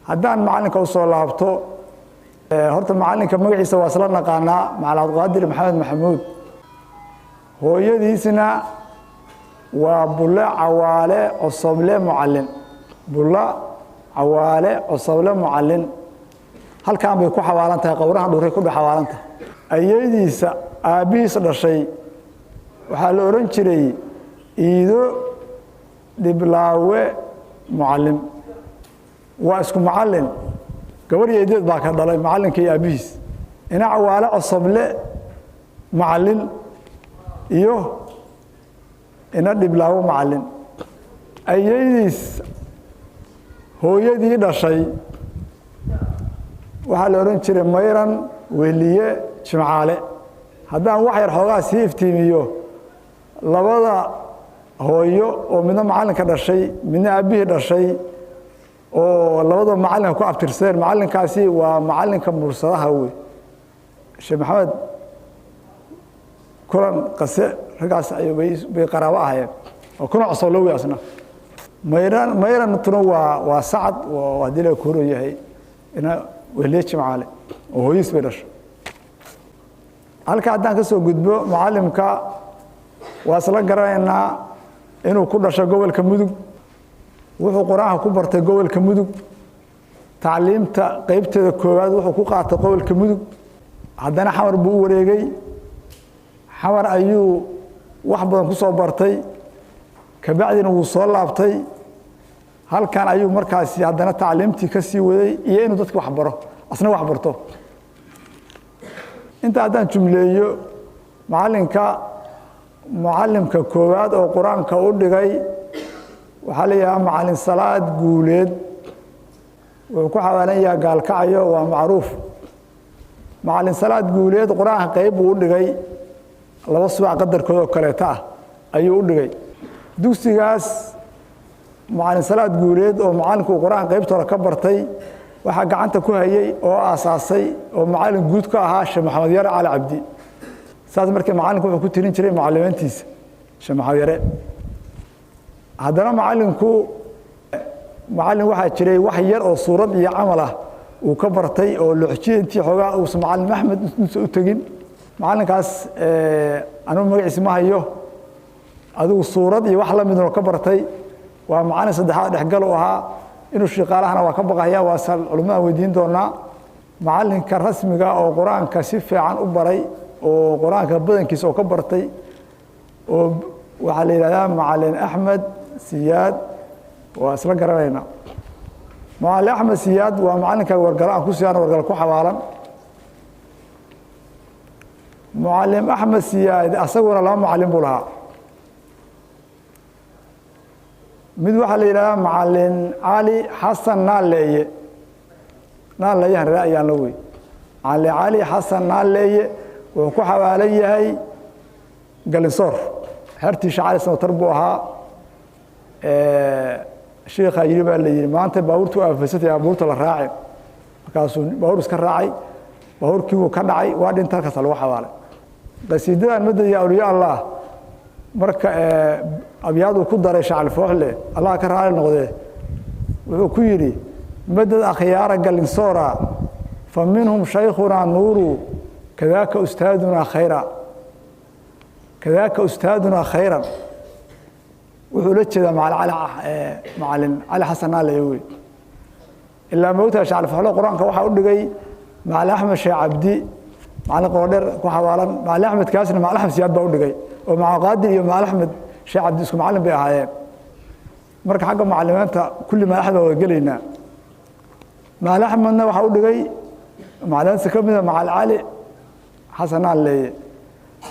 Haddaan macallinka u soo laabto, horta macallinka magaciisa waa isla naqaanaa, Macalin Cabdiqaadir Maxamed Maxamuud. Hooyadiisna waa Bulle Cawaale Cosoble Mucallin. Bulle Cawaale Cosoble Mucallin halkaan bay ku xawaalan tahay, qowrahan dhuuray ku dhex xawaalan tahay. Ayeydiisa aabbihiis dhashay waxaa la odhan jiray Iido Dhiblaawe Mucallim. Waa isku macallin, gabar iyo ideed baa ka dhalay macallinka iyo aabbihiis, ina Cawaale Cosoble Macallin iyo ina Dhiblaawo Macallin. Ayeydiis hooyadii dhashay waxaa la odhan jiray Mayran Weliye Jimcaale. Haddaan wax yar xoogaa sii iftiimiyo, labada hooyo oo midna macallinka dhashay, midna aabbihii dhashay, oo labada macallinka ku abtirsadeen, macallinkaasi waa macallinka mursadaha wey, Sheekh Maxamed Kulan Qase. Raggaas bay qaraabo ahaayeen oo kuna Cosoble wey asna. Mayran Mayrantuna waa Sacad, haddii la koro yahay ina Wehliye Jimcaale oo hooyiis bay dhashay. Halka haddaan ka soo gudbo, mucallimka waa isla garanaynaa inuu ku dhasho gobolka Mudug. Wuxuu Qur-aanka ku bartay gobolka Mudug. Tacliimta qeybteeda koowaad wuxuu ku qaatay gobolka Mudug. Haddana Xamar buu u wareegay. Xamar ayuu wax badan ku soo bartay. Kabacdina wuu soo laabtay. Halkan ayuu markaasi haddana tacliimtii ka sii waday iyo inuu dadka wax baro, asna wax barto. Inta haddaan jumleeyo, macallinka, mucallimka koowaad oo Qur-aanka u dhigay waxaa la yidhaha Macalin Salaad Guuleed. Wuxuu ku xawaalan yaha Gaalkacayo, waa macruuf. Macalin Salaad Guuleed Qur-aanka qeyb buu u dhigay, 2 subac qadarkood oo kaleeto ah ayuu u dhigay. Dugsigaas Macalin Salaad Guuleed oo macallinku uu Qur-aanka qeybtooda ka bartay waxaa gacanta ku hayey oo aasaasay oo macallin guud ka ahaa Sheekh Maxamed Yare Cali Cabdi. Saas markii macallinku wuxuu ku tirin jiray mucalimiintiisa Sheekh Maxamed Yare. Haddana macallinku, macallin waxaa jiray wax yar oo suurad iyo camal ah uu ka bartay oo looxjiya intii xoogaa uusan Macallin Axmed intuusan u tegin. Macallinkaas anugu magaciisa ma hayo, adigu suurad iyo wax la midnoo ka bartay. Waa macallin saddexaad dhexgal u ahaa. Inuu shiqaalahana waa ka baqaya, waa sal culimmadan weydiin doonaa. Macallinka rasmiga oo Qur-aanka si fiican u baray oo Qur-aanka badankiisa oo ka bartay oo waxaa la yidhahdaa Macalin Axmed Siyaad. Waa isla garanaynaa Macalin Axmed Siyaad. Waa macallinka Wargalo aan ku siyaan Wargalo ku xawaalan. Mucalim Axmed Siyaad asaguna laba macalin buu lahaa. Mid waxaa la yidhahdaa Macalin Cali Xasan Naaleeye. Naaleeyahan ree ayaan la wey. Macalin Cali Xasan Naaleeye wuxuu ku xawaalan yahay Galinsoor. Xertii Shacali Samatar buu ahaa. Shiikhaa yidhi baa la yidhi, maanta baabuurtu aafaysatay, baabuurta la raacin. Markaasuu baabuur iska raacay, baabuurkii wuu ka dhacay, waa dhinta, halkaasa lagu xawaalay. Qasiidadan madadiya awliya Allah marka abyaaduu ku daray Shacali Fooxle, Allah ka raali noqdee, wuxuu ku yidhi: madad akhyaara Galinsoora, fa minhum shaykhunaa Nuuru, kadaaka ustaadunaa khayra, kadaaka ustaadunaa khayran. Wuxuu la jeedaa Macalin Cali Xasan Naaleeye wey. Ilaa moogtaha Shacali Fooxle Qur-aanka waxaa u dhigay Macalin Axmed Sheekh Cabdi, macalin Qoodheer ku xawaalan. Macalin Axmed kaasna Macalin Axmed Siyaad baa u dhigay, oo Macalin Qaadir iyo Macalin Axmed Sheekh Cabdi isku macallin bay ahaayeen. Marka xagga macalimiinta kulli Macalin Axmed baa wada gelaynaa. Macalin Axmedna waxaa u dhigay macalimiinta ka mida Macalin Cali Xasan Naaleeye.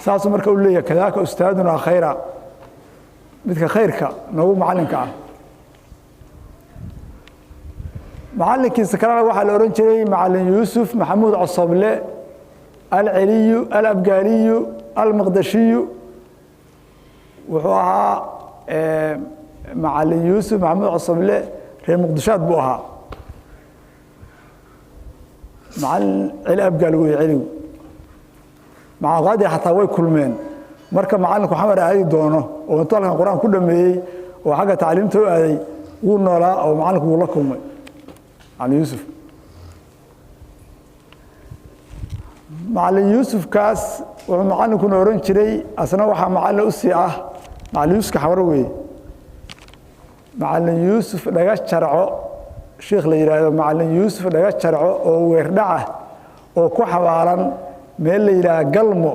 Saasuu marka u leeyahay: kadaaka ustaadunaa khayra, midka khayrka noogu macallinka ah. Macallinkiisa kalena waxaa la odhan jiray Macalin Yuusuf Maxamuud Cosoble Alceliyu Alabgaaliyu Almaqdashiyu. Wuxuu ahaa Macalin Yuusuf Maxamuud Cosoble, reer Muqdishaad buu ahaa. Macalin Celi Abgaal wey celigu. Macalqaadir xataa way kulmeen. Marka macallinku Xamar aadi doono oo intuu halkan Qur-aan ku dhameeyey oo xagga tacliimta u aaday, wuu noolaa oo macallinku wuu la kulmay. Macallin Yuusuf. Macallin Yuusufkaas wuxuu macallinkuna ohan jiray, asna waxaa macallin u sii ah Macallin Yuusufka Xamar weeye. Macallin Yuusuf Dhaga Jarco, sheikh la yidhaahdo Macallin Yuusuf Dhaga Jarco oo weerdhaca oo ku xabaalan meel la yidhaahdo Galmo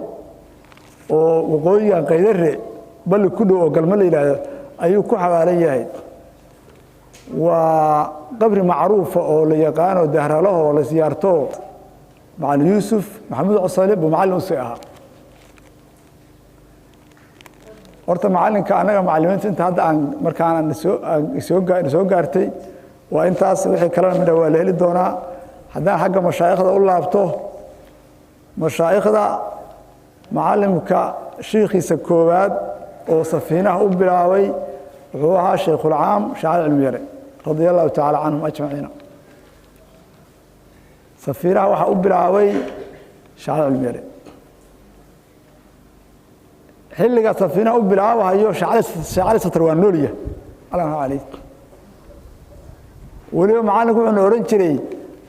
oo waqooyigan Qaydare balli ku dhow oo Galmo la yidhaahdo ayuu ku xabaalan yahay. Waa qabri macruufa oo la yaqaano, dahralaho la siyaarto. Macallin Yuusuf Maxamuud Cusale buu macallin usii ahaa. Horta macallinka annaga macallimiinta inta hadda aan markaan soo gaartay waa intaas, wixii kalena midha waa la heli doonaa. Haddaan xagga mashaayikhda u laabto, mashaayikhda macallimka shiikhiisa koowaad oo safiinaha u bilaabay wuxuu ahaa Sheikhulcaam Shaacir Cilmi Yare, radia allahu tacaala canhum ajmaciina. Safiinaha waxaa u bilaabay Shaacir Cilmi Yare. Xilliga safiinaha u bilaabahayo Shaacali Satar waa noolya, allah caleyh. Weliba macallinku wuxuuna odhan jiray,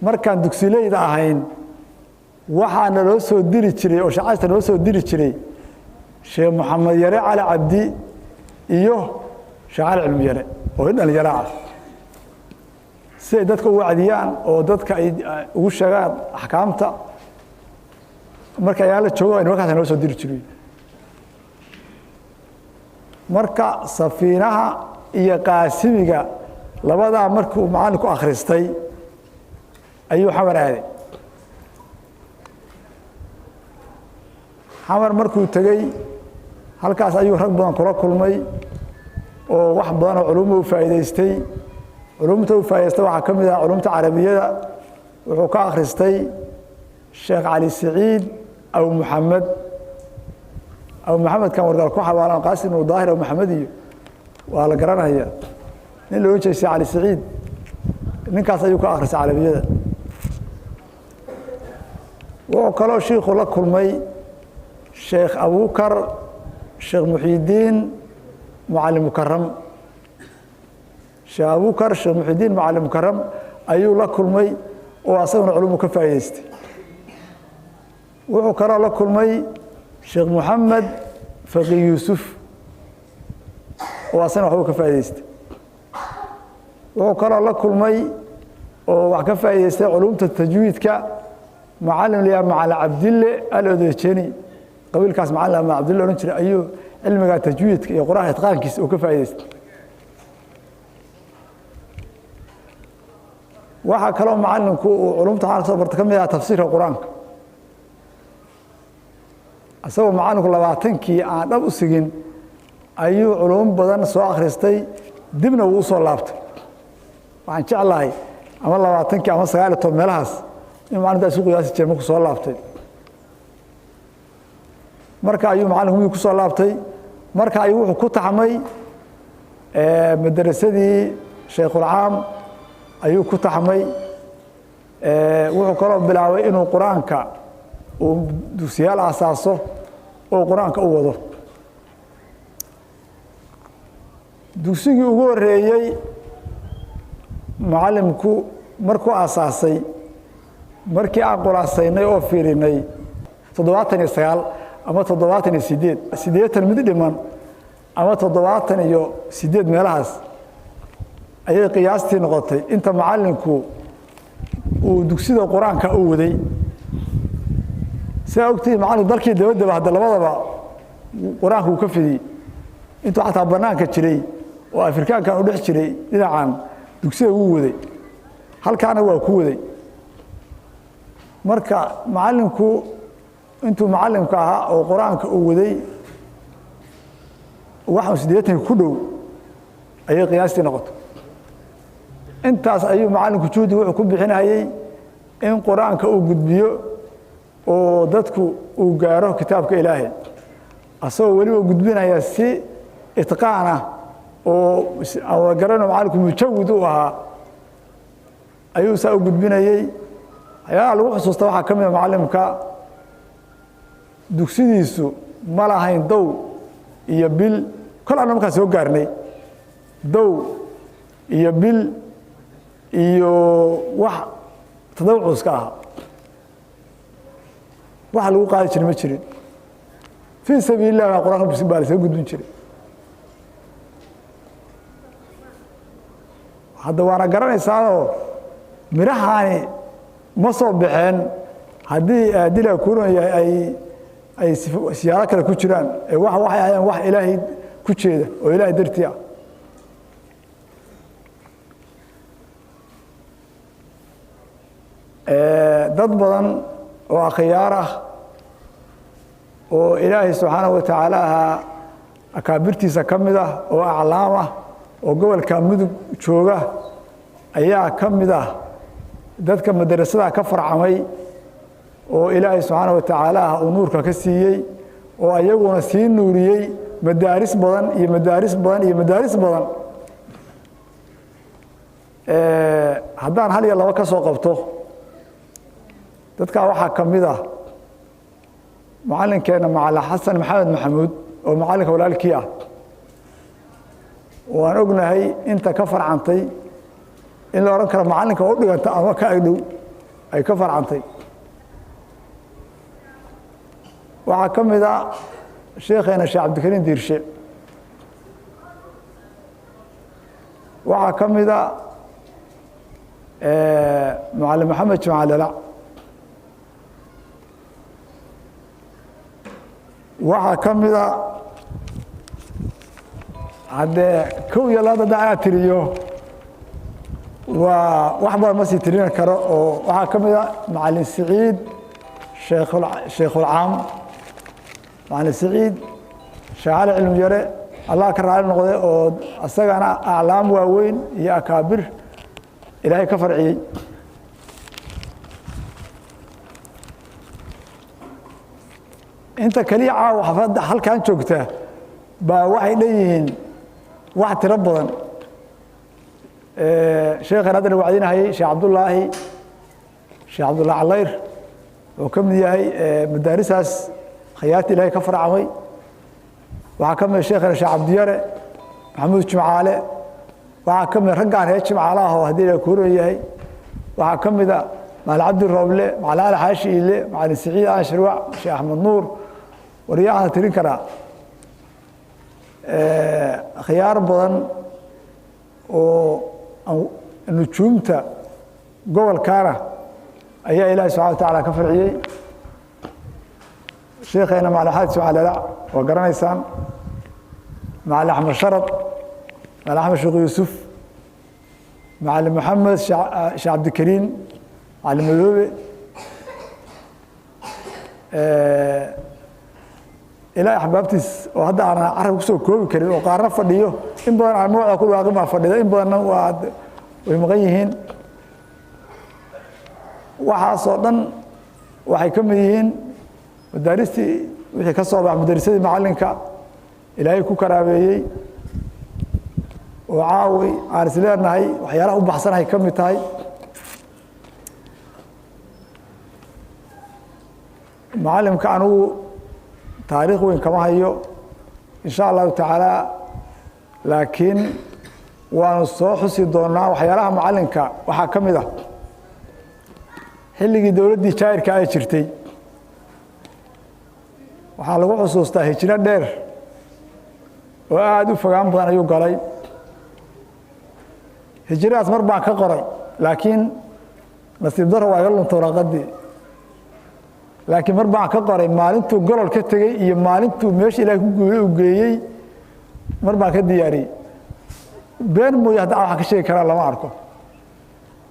markaan dugsileyda ahayn waxaa naloo soo diri jiray oo Shaacali Satar naloo soo diri jiray Sheekh Moxamed Yare Cali Cabdi iyo Shaacali Cilmi Yare oo in dhalinyaro ah, si ay dadka u wacdiyaan oo dadka ay ugu sheegaan axkaamta. Marka ayaa la joogo nimankaas naloo soo diri jiray. Marka safiinaha iyo qaasimiga labadaa markii uu macallinku akhristay ayuu Xamar aaday. Xamar markuu tegey halkaas ayuu rag badan kula kulmay oo wax badan oo culumma u faa'iidaystay. Culumta u faa'idaystay waxaa ka mid ah culumta carabiyada. Wuxuu ka akhristay Sheekh Cali Saciid Aw Muxamed. Aw Maxamedkan wargaal ku xabaalan, Qaasim ibnu Daahir Aw Maxamed iyo waa la garanaya, nin la odhan jiray Sheekh Cali Saciid, ninkaas ayuu ka akhristay carabiyada. Wuxuu kaloo shiikhu la kulmay Sheekh Abukar Sheekh Muxiidiin Mucallim Mukaram. Sheekh Abukar Sheekh Muxiidiin Mucallim Mukaram ayuu la kulmay oo asaguna culumu ka faa'idaystay. Wuxuu kaloo la kulmay Sheekh Moxamed Faqi Yuusuf oo asagana waxbuu ka faa'idaystay. Wuxuu kaloo la kulmay oo wax ka faa'idaystay culumta tajwiidka macallin la yidhaha Macallin Cabdille Al-Odejeni, qabiilkaas macallin ama Cabdille odhan jiray, ayuu cilmiga tajwiidka iyo qur-aanka itqaankiisa uu ka faa'idaystay. Waxaa kaloo macallinku uu culumta waxaan kasoo barta ka mid aha tafsiirka qur-aanka. Isagoo macallinku 20kii aan dhab u sigin ayuu culum badan soo akhristay, dibna wuu usoo laabtay. Waxaan jeclahay ama 20kii ama 19 meelahaas inuu macallinkaa isu qiyaasi jiray markuu soo laabtay. Marka ayuu macallinku miyuu ku soo laabtay, marka ayuu wuxuu ku taxmay madarasadii Sheikhulcaam ayuu ku taxmay. Wuxuu kaloo bilaabay inuu qur-aanka uu dugsiyaal asaaso oo qur-aanka u wado. Dugsigii ugu horeeyey macallimku markuu asaasay, markii aan qulaasaynay oo fiirinay, 79 ama 78, 80 mid dhiman ama 78 meelahaas ayay qiyaastii noqotay inta macallinku uu dugsida qur-aanka u waday. Sidaa ogtihi macallinku dalkii dabaddaba hadda labadaba qur-aanka uu ka fidiyey. Intuu xataa bannaanka jiray oo Afrikaankan u dhex jiray dhinacan dugsida wuu waday, halkaana waa ku waday. Marka macallinku intuu macallimka ahaa oo qur-aanka uu waday waxaan 80ka ku dhow ayay qiyaastii noqotay. Intaas ayuu macallinku juhdi wuxuu ku bixinayey in qur-aanka uu gudbiyo oo dadku uu gaaro kitaabka Ilaahay, asagoo weliba gudbinaya si itqaan ah oo aan wada garano macallinku mujawid u ahaa ayuu saa u gudbinayey. Waxyaalaha lagu xusuusta waxaa ka mida macallimka dugsidiisu ma lahayn dow iyo bil. Kol anna markaan soo gaarnay dow iyo bil Iyo wax tadawucuska ahaa, wax lagu qaadi jiray ma jirin. Fii sabiili llah baa qur-aanka baa lasaga gudbin jiray. Hadda waana garanaysaanoo midhahaani ma soo baxeen haddii aadila kuuran yahay ay siyaalo kale ku jiraan. Ee waxay ahayeen wax Ilaahay ku jeeda oo Ilaahay dartii ah. Dad badan oo akhyaar ah oo Ilaahay subxaanahu wa tacaala ahaa akaabirtiisa ka mid ah oo aclaam ah oo gobolka Mudug jooga ayaa ka mid ah dadka madrasada ka farcamay oo Ilaahay subxaanahu wa tacaala ah uu nuurka ka siiyey, oo ayaguna sii nuuriyey madaaris badan iyo madaaris badan iyo madaaris badan. Haddaan hal iyo laba ka soo qabto dadkaa, waxaa ka mid ah mucallinkeenna Macalin Xasan Maxamed Maxamuud oo mucallinka walaalkii ah. Waan ognahay inta ka farcantay in la odhan karo macallinka oo u dhiganta ama ka agdhow ay ka farcantay. Waxaa ka mid a sheekheena Sheekh Cabdikariin Diirshe. Waxaa ka mid a Mucallim Maxamed Jimcaale Lalac. Waxaa ka mid a haddee kow iyo laba hadda anaa tiriyo, waa wax badan, ma sii tirin karo. Oo waxaa ka mid a Macalin Siciid Sheekhulcaam, Macalin Siciid Sheekh Cali Cilmi Yare, Allah ka raali noqday, oo isagana aclaam waaweyn iyo akaabir Ilaahay ka farciyey. Inta keliya caawa xafladda halkan joogta baa waxay dhan wax tiro badan. Sheekhan haddana wacdinahayay, Sheekh Cabdullaahi Sheekh Cabdullahi Calayr, oo ka mid yahay madaarisaas khayaarta Ilaahay ka farcamay. Waxaa ka mid sheekhana Sheekh Cabdiyare Maxamuud Jimcaale. Waxaa ka mid raggaan reer Jimcaale ah oo haddii la kuuran yahay. Waxaa ka mid a Macalin Cabdi Rooble, Macalin Ali Xaashi Iile, Macalin Siciid Aan Shirwac, Sheekh Axmed Nuur. Waryahaan tirin karaa khiyaar badan oo nujuumta gobolkaana ayaa Ilaahi subxana wa tacaala ka farciyey. Sheekheena Macalin Xaadi Jimcaale Lalac waa garanaysaan, Macalin Axmed Sharad, Macalin Axmed Sheekh Yuusuf, Macalin Maxamed Sheekh Cabdikariin, Macalin Madoobe, ilaa axbaabtiis oo hadda aanan carab kusoo koobi karin oo qaarna fadhiyo. In badan aan magacooda ku dhawaaqin baa fadhida, in badanna waa way maqan yihiin. Waxaasoo dhan waxay ka mid yihiin madaaristii wixii ka soo bax madarisadii macallinka Ilaahay ku karaabeeyey oo caawi aan is leenahay waxyaalaha u baxsanahay ka mid tahay. Macallimka anigu taariikh weyn kama hayo, insha Allahu tacaala, laakiin waanu soo xusi doonaa waxyaalaha macallinka. Waxaa ka mid ah xilligii dowladdii jaahirka ay jirtay, waxaa lagu xusuustaa hijro dheer oo aada u fogaan badan ayuu galay. Hijradaas mar baan ka qoray, laakiin nasiib daro waa iga lunta waraaqadii. Laakiin mar baan ka qoray maalintuu golol ka tegey iyo maalintuu meesha Ilahay ku guuray u geeyey, mar baan ka diyaariyey. Been mooye hadda waxaan ka sheegi karaa lama arko.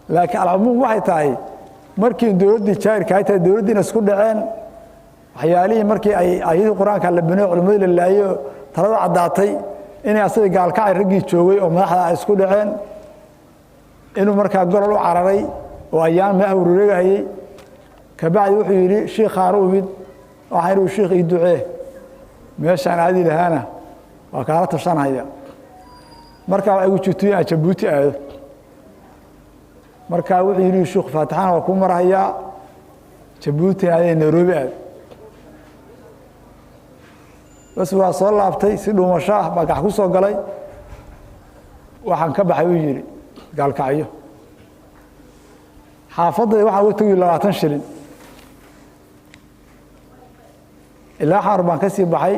Laakiin alcumuum waxay tahay markii dowladdii jaahirka ay tahay, dowladdiina isku dhaceen, waxyaalihii markii ay aayadii qur-aanka la biniyo, culimmadii la laayo, talada caddaatay inay asaga gaalkacay raggii joogay oo madaxda ay isku dhaceen, inuu markaa golol u cararay oo ayaan meeha wareegahayey. Kabacdi wuxuu yidhi shiikhaan u imid, waxaa inuu shiikh ii ducee, meeshaan aadi lahaana waa kaala tashanhaya. Markaa waxay ugu jirto in aan Jabuuti aado. Markaa wuxuu yidhi shiikhu faatixana waa kuu marahayaa, Jabuuti aadee Nairobi aado. Bas waa soo laabtay, si dhuumasho ah baa gax ku soo galay. Waxaan ka baxay, uu yidhi, Gaalkacyo. Xaafadda waxaa uga tagay 20 shilin. Ilaa xaar baan ka sii baxay.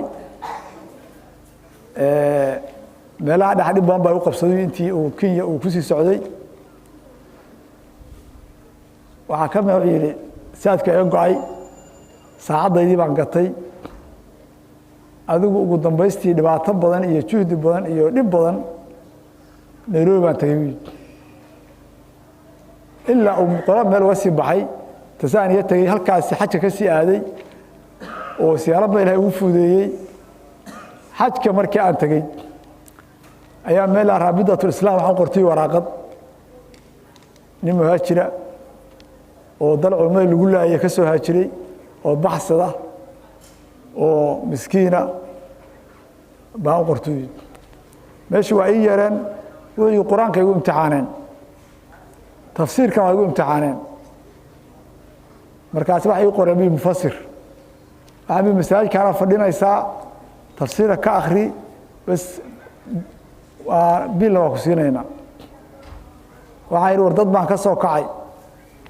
Meelaha dhex dhib badan baa u qabsaday intii uu Kenya uu ku sii socday. Waxaa ka mid wuxuu yidhi saadka iga go'ay, saacaddaydii baan gatay. Adigu ugu dambaystii dhibaato badan iyo juhdi badan iyo dhib badan Nairobi baan tagay buu yidhi. Ilaa uu qolo meel uga sii baxay, Tansaaniya tagay, halkaasi xajka ka sii aaday oo siyaalo badan Ilaahay ugu fududeeyey. Xajka markii aan tagay ayaa meel Raabidatul Islaam waxaan qortay waraaqad nin muhaajira oo dal culimada lagu laayay ka soo haajiray oo baxsada oo miskiina baan u qortay. Meeshii waa ii yeereen, wuxuu Quraanka igu imtixaaneen, tafsiirkan waa igu imtixaaneen. Markaas waxay ii qoreen bi mufassir, waxaa bi masaajidkaana fadhinaysaa, tafsiirka ka akhri bas, waa biilna waa ku siinaynaa. Waxaa yidhi war dad baan ka soo kacay,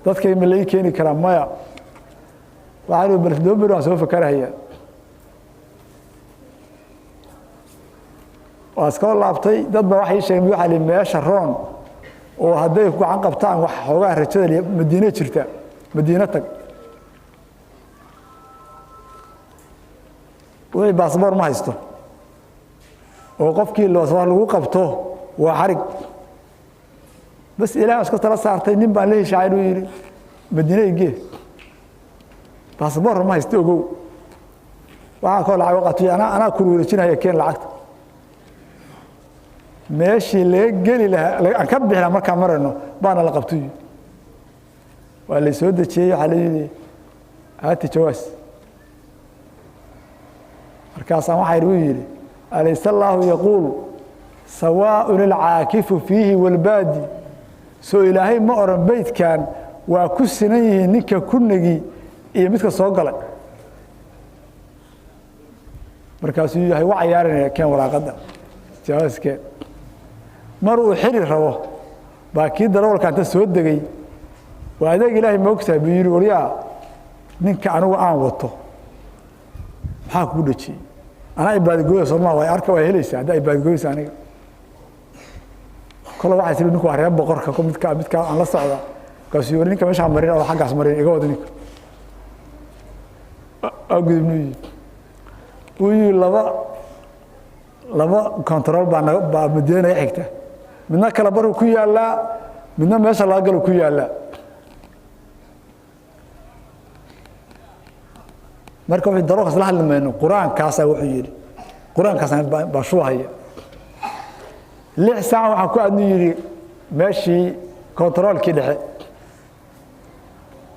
dadkay ma lai keeni karaa? Maya. Waxaa yidhi bal 7 beri waan soo fakarahayaa. Waa iska laabtay. Dad baa waxay ii sheegeen, waxaa lihi meesha roon oo hadday ku gacan qabtaan wax xoogaa rajada lihi Madiine jirta, Madiine tag. Wixii baasboor ma haysto oo qofkii baasboor lagu qabto waa xarig. Bas Ilaah iska tala saartay, nin baan la heshaay inuu yidhi Madiine igee, baasboor ma haysto ogow. Waxaa kaloo lacag u qatay, anaa kur wareejinaya, keen lacagta. Meeshii laga geli lahaa aan ka bixi lahaa markaan marayno baana la qabtay. Waa la soo dejiyey, waxaa la yidhi haati jawaas. Markaasaan waxaa igu yidhi alaysa allaahu yaquul sawaaun alcaakifu fiihi walbaadi. Soo Ilaahay ma oran beydkan waa ku sinan yihiin ninka kunagi iyo midka soo galay. Markaasuu yahay wa cayaarinaya, keen waraaqadda jawaaskeen. Mar uu xiri rabo baa kii darawalka inta soo degay, waa adeeg Ilaahay ma ogtahay buu yidhi, waryaa ninka anigu aan wato maxaa kugu dhejiyey? Anaa ibaadagooya soo maa, waa arka, waa helaysaa haddaa ibaadagooysa aniga. Kole waxay tiri ninku waa reer boqorka midka aan la socda. Markaasuu yidhi ninka meeshaan marin oo xaggaas marin iga wada ninka. Waa gudubnuu yidhi. Wuu yidhi laba kontarool baa Madiina naga xigta, midna kala baru ku yaallaa, midna meesha laga galo ku yaallaa. Marka wuxuu daroolkaas la hadli mayno, Qur-aankaasaa wuxuu yidhi, Qur-aankaasna baa shubahaya. 6 saac waxaan ku aadnu yidhi meeshii kontaroolkii dhexe.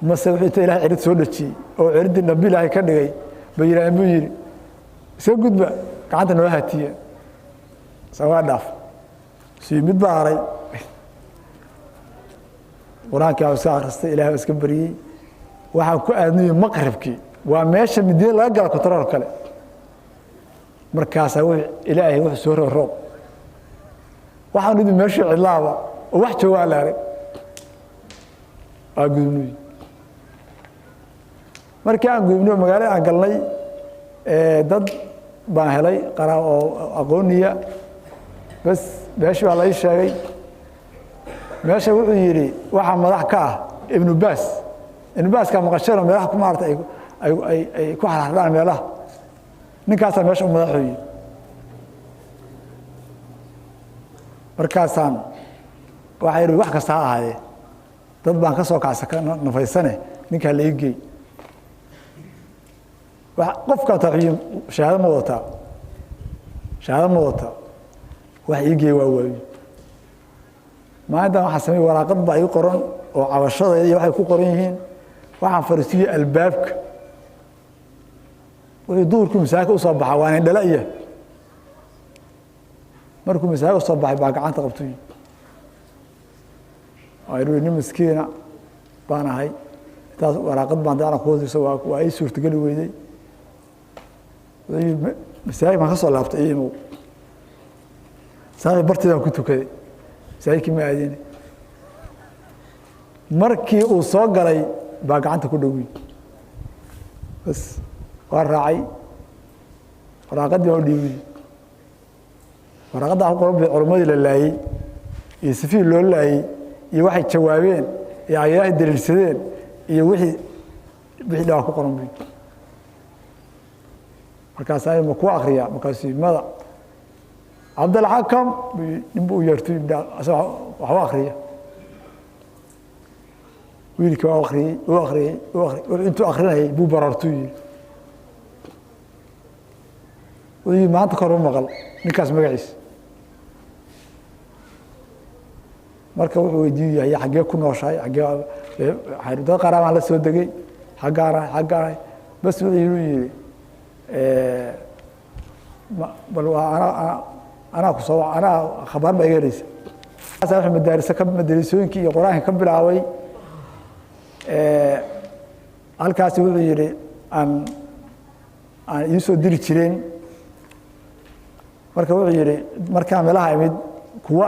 Mase wuxuu inta Ilahay cirid soo dhejiyey oo ciriddii nabi Ilaahay ka dhigay bay yidhahdeen buu yidhi iska gudba, gacanta noo hatiye sawaa dhaaf. Sii mid baa haray. Qur-aankii baa iska akhristay, Ilahay baa iska baryey. Waxaan ku aadnu yidhi maqribkii, waa meesha Madiina laga gala kontarool kale. Markaasaa wuxuu Ilaahay wuxuu soo rogay roob. Waxaan idhi meeshii cidlaaba oo wax joogaa la arag. Waa gudubnay. Markii aan gudubnay magaalada aan galnay, dad baan helay qaraa oo aqooniya. Bas meeshii baa la ii sheegay. Meesha wuxuu yidhi waxaa madax ka ah Ibnu Baas. Ibnu Baaska maqasheen oo meelaha ku maarata ay ku xarxardhaan meelaha. Ninkaasaa meesha u madaxooyey. Markaasaan waxaa yidhi wax kasta ha ahaadee, dad baan ka soo kacsa ka nafaysane, ninkaa la ii geey. Qofkaa taa wuxuu yidhi shahaado ma wadataa, shahaado ma wadataa, wax ii geey waa waayo. Maalintan waxaan sameeyey waraaqad baa ii qoran oo cabashadayda iyo waxay ku qoran yihiin. Waxaan fariistiyey albaabka. Wuxuu duhurkii masaajidka u soo baxaa waa nin dhala iya. Markuu masaajidka u soo baxay baa gacanta qabtay. Waa yidhi nin miskiina baan ahay, intaas waraaqad baan dacna ku hoosayso, waa ii suurtageli weyday. Wuxuu yidhi masaajid baan ka soo laabtay ii imow. Saaxiib barteedaan ku tukaday, masaajidkii ma aadin. Markii uu soo galay baa gacanta ku dhowey, bas waa raacay, waraaqaddii baa u dhiibay. Waraaqadda ku qoran bay culammadii la laayey iyo sifihii loo laayey iyo waxay jawaabeen iyo ayadahay daliilsadeen iyo wixii dhawaa ku qoran buy. Markaasaa ma ku akriyaa? Markaasuu mada Cabdalxakam nin bu u yeertay, waxba akriya. Wiilkii waa akriyey, u akriyey, u akriyey. Intuu akrinayay buu baraartuu yiri, wuxuu yidhi maanta kahor ma maqal ninkaas magaciisa. Marka wuxuu weydiiyu yahay xaggee ku nooshahay, xaggee dad qaraabaan la soo degay, xaggaanahay, xaggaanahay, bas wuxuu yidhi bal waa anaa ku soo anaa khabaar baa iga helaysa. Wuxuu madaariso ka madarisooyinkii iyo qur-aanka ka bilaabay halkaasi. Wuxuu yidhi aan ii soo diri jireen. Marka wuxuu yidhi markaan meelaha imid kuwa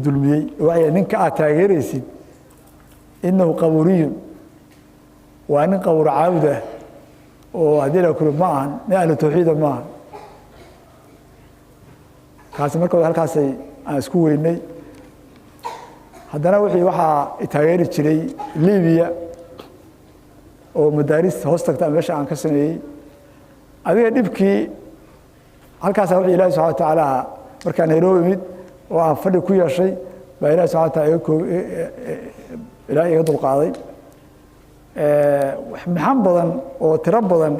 dulmiyey, waxay ninka aad taageeraysid innahu qabuuriyun, waa nin qabuur caabud ah oo haddii la kuri ma ahan nin ahlu tawxiida ma ahan kaasi. Marka halkaasay aan isku weynay. Haddana wixii waxaa taageeri jiray Libiya oo madaaris hoos tagta meesha aan ka sameeyey. Adiga dhibkii halkaasa wuxuu Ilahi subxana wa tacaala markaan Nairobi imid oo aan fadhi ku yeeshay baa Ilahi subxana wa taala Ilahay iga dulqaaday maxan badan oo tiro badan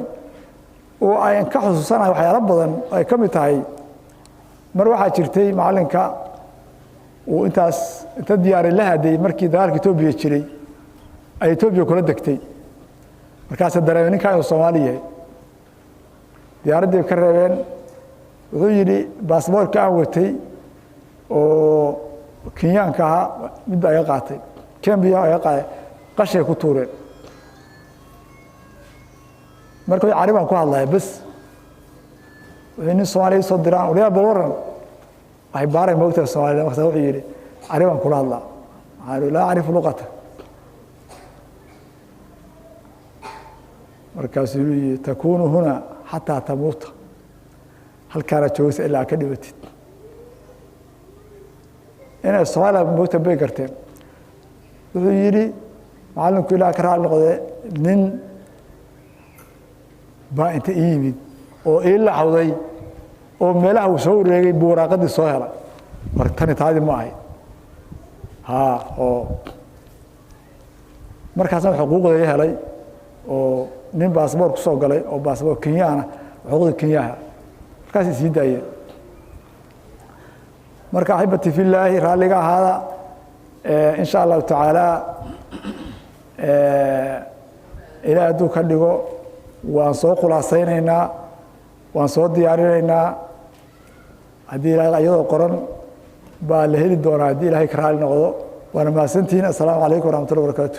oo aan ka xusuusanahay, waxyaalo badan ay ka mid tahay. Mar waxaa jirtay macallinka uu intaas inta diyaaray la hadayey markii dagaalka Etoobiya jiray ay Etoobiya kula degtay. Markaasa dareemay ninkaa inuu Soomaali yahay, diyaaraddii ka reebeen. Wuxuu yidhi baasboorka aan watay oo Kenyaanka ahaa mid baa iga qaatay, Kembiya iga qaaday, qashay ku tuureen. Marka cari baan ku hadlaya bas, wuxuu nin Soomaaliya soo diraan waliyaa bal waran waxay baaray moogtahay Soomaaliya. Markaas wuxuu yidhi cari baan kula hadlaa, waxaan laa acrifu luqata. Markaasuu yidhi takuunu huna xataa tamuuta, halkaana joogsa ilaa ka dhimatid. Inay Soomaaliya moogta bay garteen. Wuxuu yidhi macallinku ilaa ka raali noqdee nin baa inta ii yimid oo ii laxawday oo meelaha uu soo wareegay buu waraaqadii soo helay. War tani taadii ma ahay ha oo markaasna xuquuqda iga helay oo nin baasboor ku soo galay oo baasboor Kenyaana xuquuqda Kenyaha markaasay sii daayeen. Marka axibati fillaahi, raalliga ahaada, in sha Allahu tacaala Ilaah hadduu ka dhigo waan soo khulaasaynaynaa, waan soo diyaarinaynaa. Haddii Ilahay iyadoo qoran baa la heli doonaa haddii Ilahay ka raali noqdo. Waana mahadsantihiin. Assalaamu calaykum waraxmatullahi wabarakaatu.